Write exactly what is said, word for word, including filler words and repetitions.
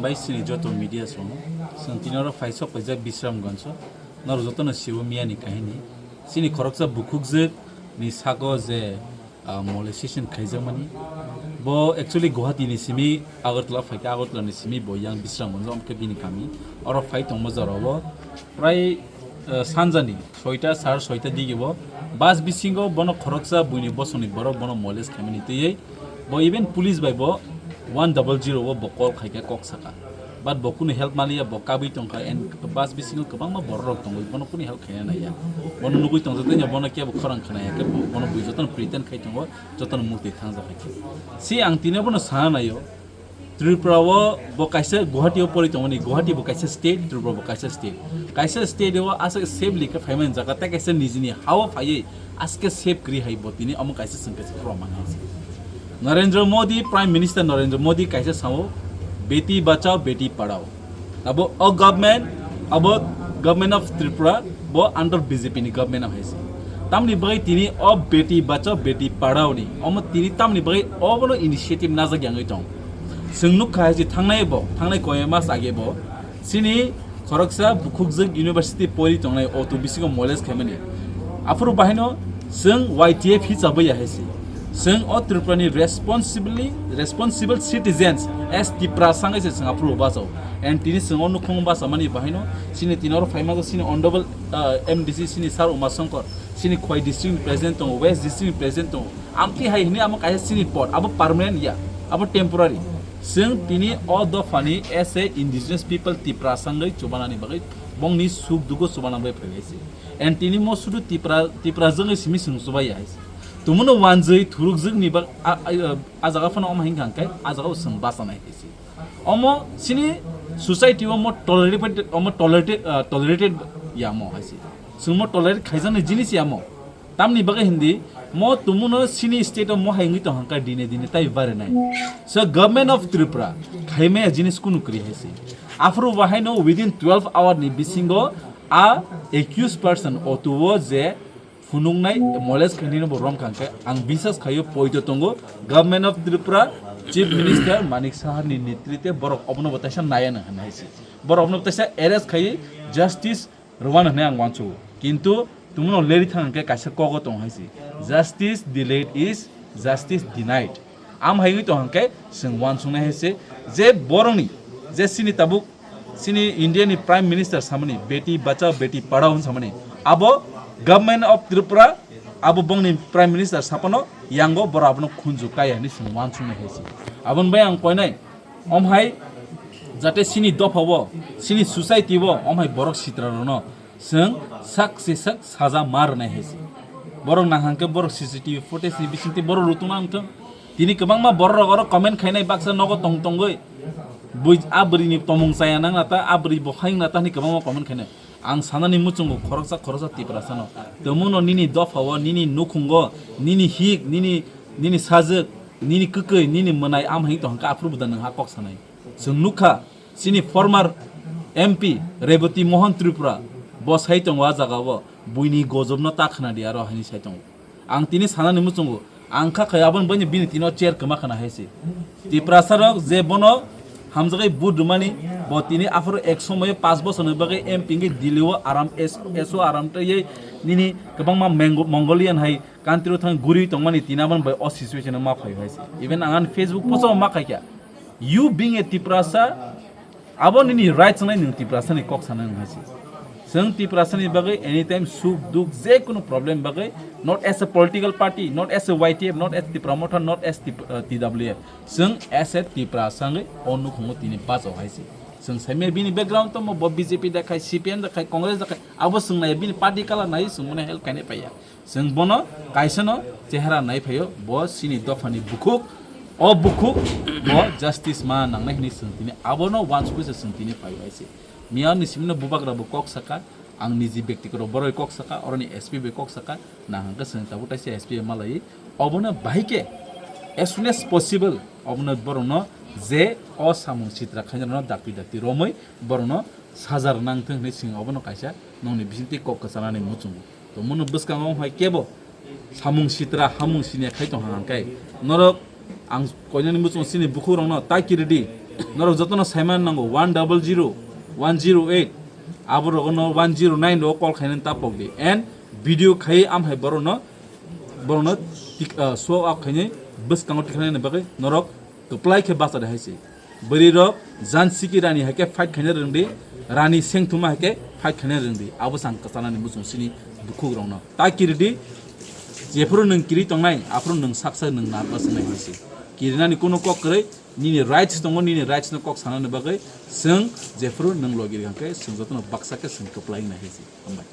Hai sini joto media song, song tini oro phaisok paijak Bisramganjo. Nor joto no sibo miya ni kahini. Sini khoroksa bukhukjwk ni sago je, ah, molestation khaijakmani. Bo actually Guwahati ni simi Agartala phaikha, Agartala ni simi bo yang Bisramganjo, omkhe bini kami. Oro phai tongma jora o prai, ah, sanjani soita, sar soita digi bo bus bisingo bono khoroksa buini bosongni borok bono molest khaimani twiwi bo even police bai bo one double zero o bo call khaikha, kok saka, but bo kunu help maliya, bo kabwi tongkha and bus bisingo kwbangma borok rok tongwi bono kunu help khaina naiya, bono nugwi tongjaktwino bono kebo khorang khnaya khe bo-, bono bui jotono pretend khai tongo, jotono murti thangjak hai khe. Si ang tini bono sana naio, Tripura o bo kaisa Guwahati o pori tongmani, Guwahati bo kaisa state, Tripura bo kaisa state. Kaisa state o aswk safely khe phaimani jaga, tei kaisa nijini ha o phaiwi aswk khe safe kwrwi hai bo tini omo kaisa chwng kaisa proman hai se. Narendra Modi, Prime Minister Narendra Modi kaisa sao, "Beti bachao, beti padhao." Abo o government, abo government of Tripura, bo under B J P ni government o hai se. Tamni bagwi tini o beti bachao, beti padhao ni, omo tini tamni bagwi obono initiative najak yangwi tong. Chwng nukha hai se thangnai bo, thangnai koi mas age bo, sini khoroksa bukhukjwk university pori tongnai o tu bisingo molest khaimani. Aphuru bahaino chwng Y T F hi chabwi ya hai se. Chwng o Tripura ni responsibly, responsible citizens as Tiprasa wngwi se chwng aphuru bachao. And tini chwng o nukhung bachamani bahaino sini tini oro phaima sini honorable, ah, M D C sini Sir Uma Shankar, sini Khowai district ni president tongo, West district ni president tongo. Amtwi hai hwnwi amo kaisa sini pod, abo permanent ya, abo temporary. Chwng tini o dophani as a indigenous people Tiprasa wngwi chubanani bagwi bongni suk dugo chubana bai phaiwi se. And tini mo sudu Tipra, Tipra jwngwi simi chwng chubai ya hai se. Tumuno wanjwi thurukjwkni bak-, a, a, a jaga phano omo hinkha hwnkhe a jaga o chwng bachanai hai se. Omo sini society o mo tolerated, omo tolerated, ah, tolerated ya mo hai se. Chwng mo tolerate khaijaknai jinis ya mo. Tamni bagwi hindi mo tumuno sini state o mo hai wngwi tong hwnkha dine dine tai barinai. So government of Tripura khaimaya jinis kunu kwrwi hai se. Aphuru bahaino within twelve hour ni bisingo a accused person o tu o je phunuknai molest khainai no bo romkha hwnkhe ang bisas khaio poito tongo government of Tripura, Chief Minister Manik Saha ni netritwe borok obono bo taisa naya nang hwnwi hai se. Borok obono bo taisa arrest khaiwi justice rwna hwnwi ang uansugo. Kintu tumuno leri thang hwnkhe kaisa kogo tong hai se, "Justice delayed is justice denied." Am hai wngwi tong hwnkhe chwng uansuknai hai se je borokni je sini tabuk sini India ni Prime Minister samani "Beti bachao, beti padhao" hwn samani, abo government of Tripura, abo bongni Prime Minister sapano yango borok abono khunju kaya hwnwi chwng uansuknai hai se. Aboni bai ang koinai, om hai jate sini dopha o, sini society o om hai borok sitra rokno chwng sak se sak saja ma rwnai hai se. Borok nang hwnkhe borok C C T V footage ni bisingtwi borok rutungna wngthung. Tini kwbangma borok rok oro comment khainai baksa nogo tong tongwi. Bui a bwrwi ni tomung chaya nang na ta, a bwrwi bo hai wng na ta hwnwi kwbangma comment khainai. Ang sanani muchungo khoroksa khoroksa Tiprasano. Tongmuno nini dopha o, nini nukhungo, nini hik, nini, nini sajwk, nini kwkwi, nini mwnai am hai tong hwnkhe aphuru bo da nwng ha kok sanai. Chwng nukha, chini former M P Rebati Mohan Tripura, bo sai tongo a jaga o, buini gojobno ta khna di aro haini sai tongo. Ang tini sanani muchungo, ang kha khai aboni bagwi bini tino chair kwma khna hai se. Tiprasa rok je bono hamjagwi vote rwmani, bo tini aphuru ek somoyo panch bosorni bagwi M P wngwi Delhi o aram S-, S O aram twiwi nini kwbangma Mango-, Mongolian hai country o thang guri tongmani tini aboni bai o situation o ma phaio hai se. Even ang ani Facebook post o ma khaikha. You being a Tiprasa, abo nini rights wngnai nwng Tiprasa ni kok sana nwng hai se. Chwng Tiprasa ni bagwi anytime suk duk je kunu problem bagwi, not as a political party, not as a Y T F, not as Tipra Motha, not as Tip-, uh, T W F. Chwng as a Tiprasa wngwi o nukhungo tini bachao hai se. Chwng saimaya bini background tongmo, bo B J P da khai, C P M da khai, Congress da khai, abo chwng naiya bini party colour naiwi chwng bono help khainai paiya. Chwng bono kaisano chehara nai phaio, bo chini dophani bukhuk, o bukhuk bo justice ma nangnai hwnwi chwng tini abono uansugwi se chwng tini phaio hai se. Miyani simino bubagra bo kok saka, ang niji bektigoto boroi kok saka, oroni S P bai kok saka, nang hwnkhe chwng tabuk taisa S P bai malaiwi. Obono bahai khe as soon as possible obono borokno je o samung sitra khainai rokno dakti dakti romwi borokno saja rwna wngthung hwnwi chwng obono kaisa nokni bisingtwi kok kwchanani muchungo. Tongmano bwskango wng hai kebo samung sitra hamung siniya khai tong hang khe norok ang koinani muchungo chini bukhuk rokno tai kiridi Norok jotono saiman nango one double zero, one zero eight, abo rogo no one zero nine rogo call khainani ta pokdi. And video khai am hai borokno, borokno tik-, ah, show up khainai bwskango tikhlainani bagwi norok kwplai khe bachadi hai se. Bwrwi rok Jansiki Rani hai khe fight khaina rwngdi, Rani Sengthuma hai khe fight khaina rwngdi. Abo sang kwchalani muchung sini bukhuk rokno. Ta kiridi, jephuru nwng kiri tongnai, aphuru nwng saksa nwng narwkna swngnai hai se. Kirinani kuno kok kwrwi, nini rights tongo, nini rights no kok sanani bagwi chwng jephuru nwng logi rwkha khe chwng jotono baksa khe chwng kwplai wngnai hai se. Hambai.